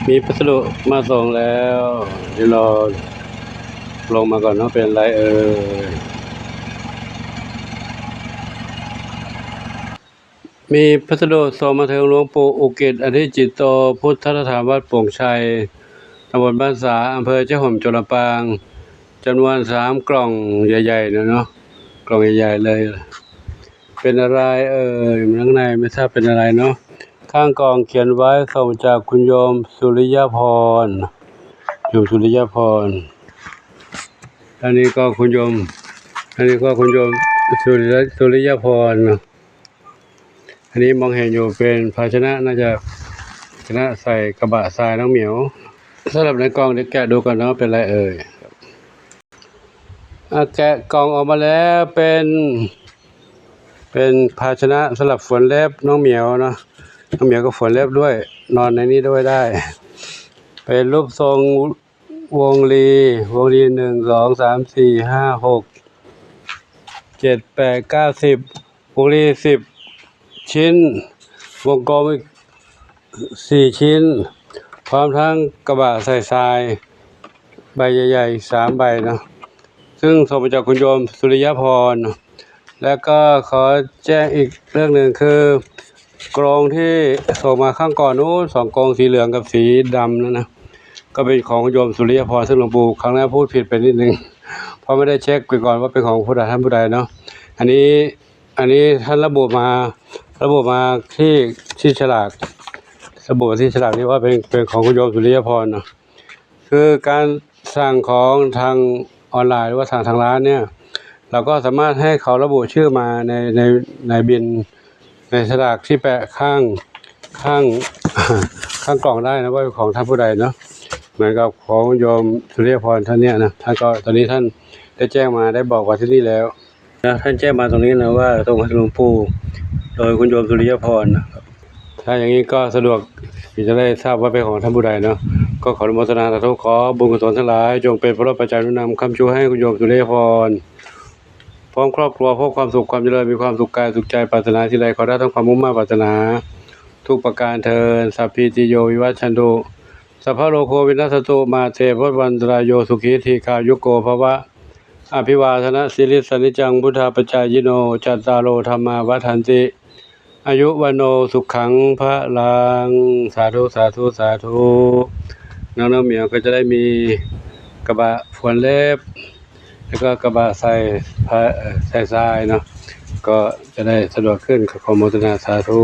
ມີພັດສະດຸມາສົ່ງແລ້ວ ດຽວລໍລົງມາກ່ອນເນາະ ເປັນໄລເອີຍ. ມີພັດສະດຸສົ່ງມາເຖິງຫຼວງປູ່ອຸກິດ ອະທິຈິດໂຕ ພຸດທະສະຖານວັດໂປ່ງໄຊ ຕຳບົນບ້ານສາ ອຳເພີເຊໂຮມ ຈັງຫວັດລຳປາງ ຈຳນວນສາມກ່ອງໃຫຍ່ໆ ເນາະ ກ່ອງໃຫຍ່ໆ ເລີຍ. ເປັນອະໄລເອີຍ ຂ້າງໃນ ໄມ່ຊາບເປັນອະໄລເນາະ. ຂ້າງກ່ອງຂຽນໄວ້ ສົ່ງມາຈາກຄຸນໂຍມສຸລິຍະພອນ ໂຍມສຸລິຍະພອນ. ອັນນີ້ກໍຄຸນໂຍມ ອັນນີ້ກໍຄຸນໂຍມສຸລິຍະ ສຸລິຍະພອນເນາະ. ອັນນີ້ມອງເຫັນຢູ່ເປັນພາຊະນະ ໜ້າຈະພາຊະນະໃສ່ກະບະຊາຍນ້ອງໝຽວ. ສຳລັບໃນກ່ອງ ດຽວແກະດູກ່ອນເນາະ ເປັນໄລເອີຍ. ອາ ແກະກ່ອງອອກມາແລ້ວ ເປັນ ເປັນພາຊະນະສຳລັບຝວນເລັບນ້ອງໝຽວເນາະ. ນ້ອງໝຽວກໍຝວນເລັບດ້ວຍ ນອນໃນນີ້ດ້ວຍໄດ້. ເປັນຮູບຊົງວົງລີ ວົງລີ ໜຶ່ງ ສອງ ສາມ ສີ່ ຫ້າ ຫົກ ເຈັດ ແປດ ເກົ້າ ສິບ ວົງລີ ສິບ ຊິ້ນ ວົງກົມອີກ ສີ່ ຊິ້ນ ພ້ອມທັງກະບະໃສ່ຊາຍໃບໃຫຍ່ໆ ສາມໃບເນາະ ຊຶ່ງສົ່ງມາຈາກຄຸນໂຍມສຸລິຍະພອນ. ແລ້ວກໍຂໍແຈ້ງອີກເລື່ອງໜຶ່ງ ຄື ກະໂລງທີ່ສົ່ງມາຄັ້ງກ່ອນໂນ້ນ ສອງກະໂລງ ສີເຫຼືອງກັບສີດຳນັ້ນນະ ກໍເປັນຂອງໂຍມສຸລິຍະພອນ ຊຶ່ງຫຼວງປູ່ ຄັ້ງແລກພູດຜິດໄປນິດໜຶ່ງ ເພາະໄມ່ໄດ້ເຊັກໄປກ່ອນວ່າເປັນຂອງຜູ້ໃດ ທ່ານຜູ້ໃດເນາະ. ອັນນີ້ ອັນນີ້ທ່ານລະບຸມາ ລະບຸມາທີ່ ທີ່ສະຫຼາກ ລະບຸມາທີ່ສະຫຼາກນີ້ວ່າເປັນ ເປັນຂອງໂຍມສຸລິຍະພອນເນາະ. ຄືການສັ່ງຂອງທາງອອນລາຍ ຫຼືວ່າສັ່ງທາງຮ້ານເນີ້ຍ ເຮົາກໍສາມາດໃຫ້ເຂົາລະບຸຊື່ມາໃນ ໃນ ໃນບິນ ໃນສະຫຼາກທີ່ແປະຂ້າງ ຂ້າງ ຂ້າງກ່ອງໄດ້ນະ ວ່າເປັນຂອງທ່ານຜູ້ໃດເນາະ. ເໝືອນກັບຂອງໂຍມສຸລິຍະພອນທ່ານເນີ້ຍນະ ທ່ານກໍ ຕອນນີ້ທ່ານໄດ້ແຈ້ງມາ ໄດ້ບອກວ່າທີ່ນີ້ແລ້ວນະ ທ່ານແຈ້ງມາຕົງນີ້ນະວ່າສົ່ງໃຫ້ຫຼວງປູ່ໂດຍຄຸນໂຍມສຸລິຍະພອນນະ. ຖ້າຢ່າງນີ້ກໍສະດວກທີ່ຈະໄດ້ຊາບວ່າເປັນຂອງທ່ານຜູ້ໃດເນາະ. ກໍຂໍອະນຸໂມທະນາສາທຸ ຂໍບຸນກຸສົນທັງຫຼາຍ ຈົ່ງເປັນພະລະປັດໄຈໜູນນຳຄ້ຳຊູໃຫ້ຄຸນໂຍມສຸລິຍະພອນ ພ້ອມຄອບຄົວ ພົບຄວາມສຸກຄວາມຈະເລີນ ມີຄວາມສຸກກາຍສຸກໃຈ ປາດຖະໜາສິ່ງໃດຂໍໄດ້ຕາມຄວາມມຸ່ງມາດປາດຖະໜາທຸກປະການເທີ້ນ. ສັບພີຕິໂຍວິວັດຊັນຕຸ ສັບພະໂລໂກວິນັດສັນຕຸ ມາເຕພະວັດວັນຕະລາຍໂຍ ສຸຂີດີຄາຍຸໂກພະວະ. ອະພິວາທະນະສີລິດສະ ນິຈຈັງວຸດທາປະຈາຍິໂນ ຈັດຕາໂລທຳມາວັດທັນຕິ ອາຍຸວັນໂນສຸຂັງພະລັງ. ສາທຸ ສາທຸ ສາທຸ. ນ້ອງ ນ້ອງໝຽວກໍຈະໄດ້ມີກະບະຝວນເລັບ ແລ້ວກໍກະບະໃສ່ ເອີ ໃສ່ຊາຍເນາະ ກໍຈະໄດ້ສະດວກຂຶ້ນ. ຂໍອະນຸໂມທະນາສາທຸ.